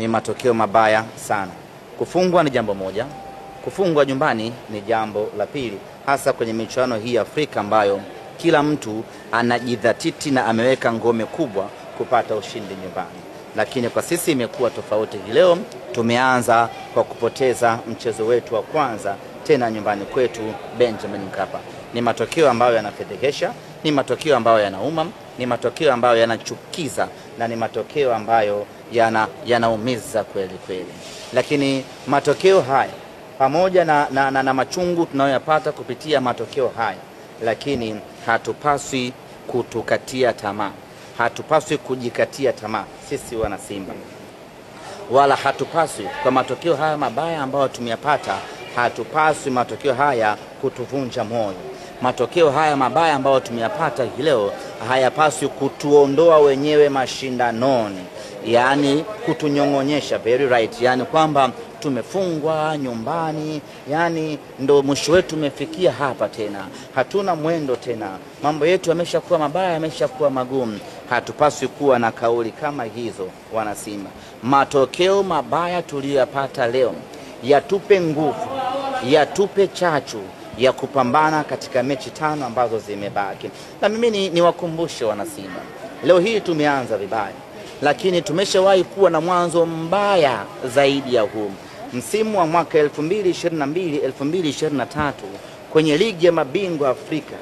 Ni matokeo mabaya sana. Kufungwa ni jambo moja, kufungwa nyumbani ni jambo la pili, hasa kwenye michuano hii ya Afrika ambayo kila mtu anajidhatiti na ameweka ngome kubwa kupata ushindi nyumbani. Lakini kwa sisi imekuwa tofauti hii leo. Tumeanza kwa kupoteza mchezo wetu wa kwanza tena nyumbani kwetu Benjamin Mkapa. Ni matokeo ambayo yanafedhehesha, ni matokeo ambayo yanauma, ni matokeo ambayo yanachukiza na ni matokeo ambayo yanaumiza kweli kweli. Lakini matokeo haya pamoja na machungu tunayoyapata kupitia matokeo haya, lakini hatupaswi kutukatia tamaa. Hatupaswi kujikatia tamaa sisi wana Simba. Wala hatupaswi kwa matokeo haya mabaya ambayo tumeyapata, hatupaswi matokeo haya kutuvunja moyo. Matokeo haya mabaya ambayo tumeyapata hii leo hayapaswi kutuondoa wenyewe mashindanoni, yani kutunyong'onyesha, very right, yani kwamba tumefungwa nyumbani, yani ndo mwisho wetu umefikia hapa tena, hatuna mwendo tena, mambo yetu yameshakuwa mabaya, yameshakuwa magumu. Hatupaswi kuwa na kauli kama hizo wana Simba. Matokeo mabaya tuliyopata leo yatupe nguvu, yatupe chachu ya kupambana katika mechi 5 ambazo zimebaki. Na mimi niwakumbushe wana Simba, leo hii tumeanza vibaya, lakini tumeshawahi kuwa na mwanzo mbaya zaidi ya huu. Msimu wa mwaka 2022 2023 kwenye ligi ya mabingwa Afrika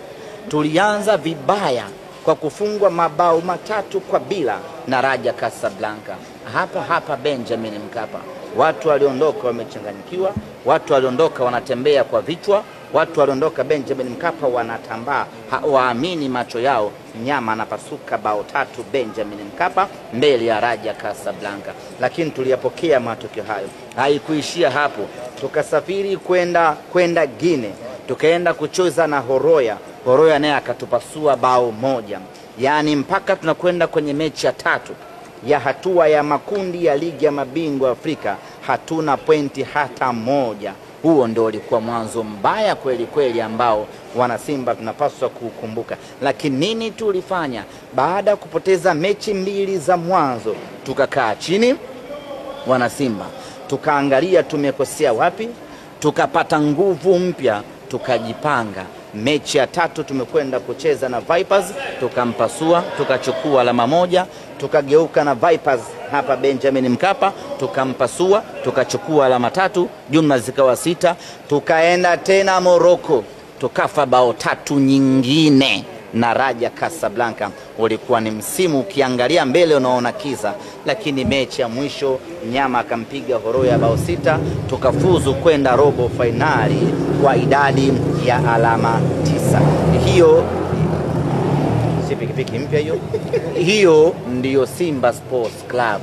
tulianza vibaya kwa kufungwa mabao 3-0 na Raja Casablanca hapa hapa Benjamin Mkapa. Watu waliondoka wamechanganyikiwa, watu waliondoka wanatembea kwa vichwa, watu waliondoka Benjamin Mkapa wanatambaa, hawaamini macho yao. Nyama anapasuka bao 3 Benjamin Mkapa mbele ya Raja Casablanca. Lakini tuliyapokea matokeo hayo. Haikuishia hapo, tukasafiri kwenda Guinea, tukaenda kucheza na Horoya. Horoya naye akatupasua bao 1. Yani mpaka tunakwenda kwenye mechi ya 3 ya hatua ya makundi ya ligi ya mabingwa Afrika hatuna pointi hata moja. Huo ndio ulikuwa mwanzo mbaya kweli kweli ambao wana Simba tunapaswa kukumbuka. Lakini nini tulifanya? Baada kupoteza mechi 2 za mwanzo, tukakaa chini wana Simba, tukaangalia tumekosea wapi, tukapata nguvu mpya, tukajipanga. Mechi ya 3 tumekwenda kucheza na Vipers, tukampasua, tukachukua alama 1, tukageuka na Vipers hapa Benjamin Mkapa, tukampasua, tukachukua alama 3, jumla zikawa 6. Tukaenda tena Morocco, tukafa bao 3 nyingine na Raja Casablanca. Ulikuwa ni msimu ukiangalia mbele unaona kiza, lakini mechi ya mwisho nyama akampiga Horoya bao 6, tukafuzu kwenda robo finali kwa idadi ya alama 9. Hiyo si pikipiki mpya hiyo. Hiyo ndiyo Simba Sports Club.